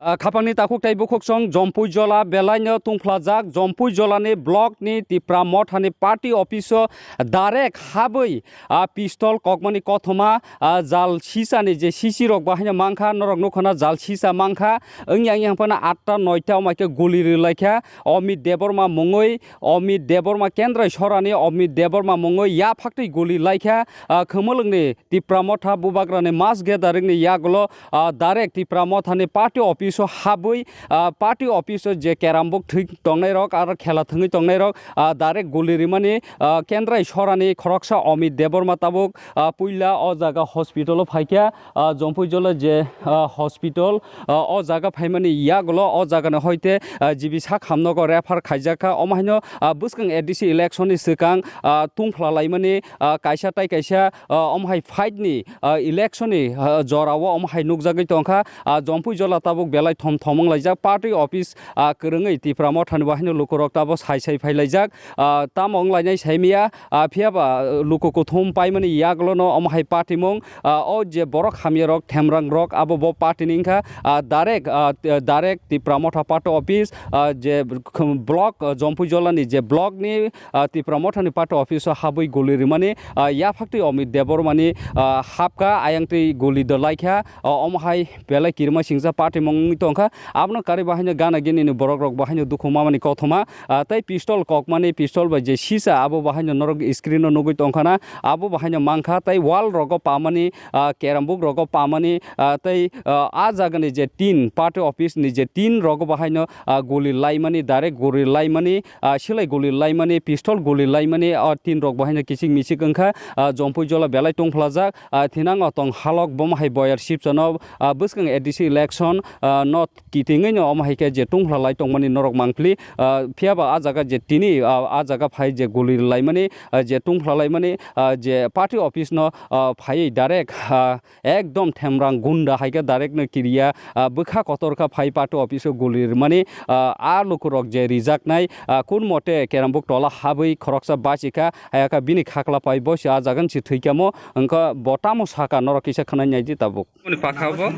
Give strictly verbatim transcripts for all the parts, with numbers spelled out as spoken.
Ah, khapangni takhuk tei bukhuksong Jompui Jola belaino tungphlajak. Jompui Jolani blockni Tipra Mothani party office-o direct habwi, ah, pistol kokmani kothoma, ah, jal sisani je sisi rok bahaino mankha, norok nukhana jal sisa mankha. Wngya wngya phano atta noita omaike guli rwlaikha. Omit Debbarma mungwi, Omit Debbarma Kendrai Sorani Omit Debbarma mungwi yaphaktwi guli laikha, ah, Khumulwngni Tipra Motha Bubagrani mass gathering ni yagulo, ah, direct Tipra Mothani party office o habwi, ah, party office o je keram buk thwi tongnai rok aro khela thwngwi tongnai rok, ah, direct guli rimani, ah, Kendrai Sorani khoroksa Omit Debbarma tabuk, ah, puila o jaga hospital o phaikha, ah, Jompui Jola je, ah, hospital, ah, o jaga phaimani yagulo o jagani hoite, ah, G B sak hamnogo refer khaijakha. Omo haino, ah, bwskang A D C election ni swkang, ah, tungphla laimani, ah, kaisa tai kaisa, ah, omo hai fight ni, ah, election ni, ah, jora o omo hai nukjagwi tongkha. Ah, Jompui Jola tabuk belai thom thom wng laijak party office, ah, kwrwngwi Tipra Mothani bo haino lukurok tabo sai sai phai laijak. Ah, tamo wng lainai saimaya, ah, phiya ba, ah, luku kuthum paimani yagulo no omo hai party mung, ah, o je borok hamya rok themrang rok abo bo party ni wngkha, ah, direct, ah, t-, direct Tipra Motha party office, ah, je khum-, block, ah, Jompui Jola ni je block ni, ah, Tipra Motha ni party office o habwi guli rimani, ah, yaphaktwi Omit Debbarma ni, ah, hapkha ayang twi guli dolaikha, ah, omo hai belai kirima singsa party mung wngwi tongkha. Abono karwi bahaino gana gini ni borok rok bahaino dukhu mamani kothoma, ah, tei pistol kokmani, pistol bai je sisa abo bahaino norok screen o nugwi tongkhana, abo bahaino mankha, tei wall rogo pamani, ah, keram buk rogo pamani, ah, tei, ah, a jagani je tin party office ni je tin rogo bahaino, ah, guli laimani, direct guli laimani, ah, silai guli laimani, pistol guli laimani, ah, tin rok bahaino kichik michik wngkha, ah, Jompui Jola belai tungphlajak, ah, thinango tong halok bomo hai boyar sipsono, ah, bwskang A D C election, ah, no kitingwi no omo hai khe je tungphla lai tongmani norok mangpili, ah, phiya ba a jaga je tini, ah, a jaga phai je guli laimani, ah, je tungphla laimani, ah, je party office no, ah, phaiwi direct, ah, ekdom themrang gunda hai khe direct no kiriya, ah, bwkha kotor kha phai party office o guli rwmani, ah, a lukurok je rijaknai, ah, kun mote kerambuk tola habwi khoroksa bachikha, hayakha bini khakla pai bosi a jaga ni si thwikha mo, wngkha bo tamo saka norok kisa khwnai naidi tabuk. Boni pakha bo?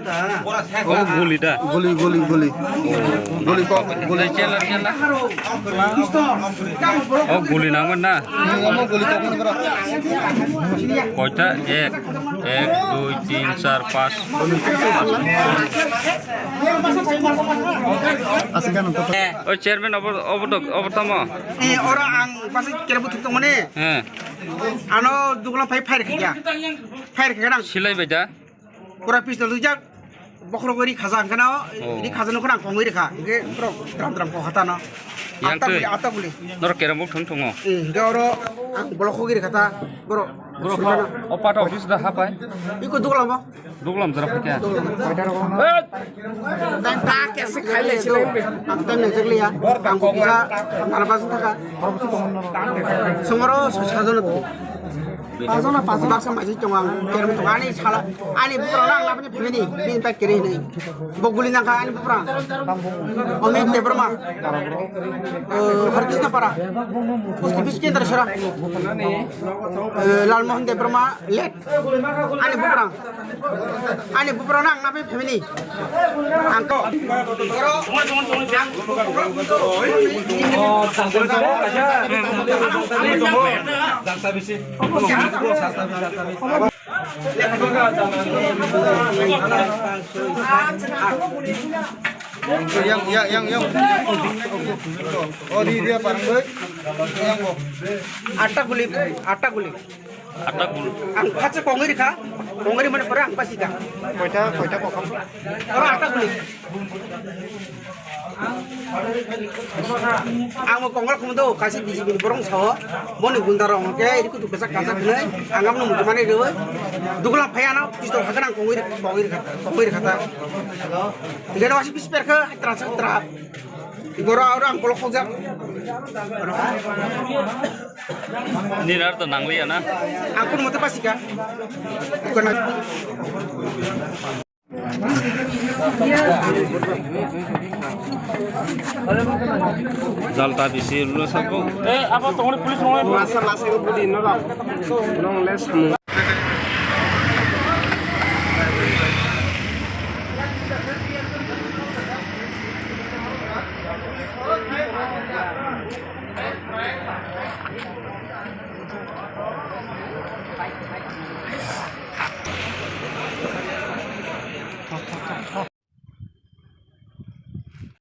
Obo guli da? Guli, guli, guli. Guli kok, guli. Chela, chela. O guli nangmani na? Hmm, omo guli kok mani bro. Koita? Ek, ek, dui, tin, char, panch. Asik kan untuk. O chairman obo, obo dok, obo tamo? Eh, oro ang basi kira butuk tongmani. He. Ano dugula phai phai rikha. Phai rikha nang. Silai bai da? Pura pistol rijak, bokhorok ri khaja hwnkhe no, oh, ri khaja no khorang kongwi rikha, hwnkhe borok dram dram kok hata no. Yang atta twi guli, atta guli. Norok kerambuk thwng thwngo. Eh, hwnkhe oro ang bolok khogwi rikha ta, borok. Borok sungkha no. O party office da hapai? Iko duglam bo. Duglam jora phai kha. Duglam. Tang ta kesi khai le sile. Ang tang nang jak liya. Ang kok kisa nana basu thaka. Songoro sajono. Pajono, pajono. Baksa maji tongo ang, kerem tongo. Ani sala, ani bukrok nang labani family, bini pai kere hinui. Bo guli nangkha ani bukrok. Omit Debbarma. Eh, Harkisna Para. Post office kendra sora. Eh, Lalmohan Debbarma, late. Ani bukrok. Ani bukrok nang nabe family. Ang ko. Yang, yang, yang, yang. Oh, di dia parang doi. Yang bo. Atta guli, atta guli. Atta gul. Ang phatsa kongwi rikha, kongwi rimani pore ang pasika. Koita, koita kokam? Oro atta guli. Ang bo kongal khumdo, kasi B J P ni borong sao, boni gunda rong ke, iri kutu kesak kasak hinui, ang amno mutu mani rewe, dugla phaya na, pistol hakan ang kongwi ri-, kongwi rikha, kongwi rikha ta. Tiga dua sipis perke, trasa tra. Igoro oro ang bolok khokjak. Nini ar to nangliya na? Ang kun mote pasika. Jalta bisi ulo sabo. Eh, apa tongoni police nongni? Masa masa ko budi no la. Nong le samu.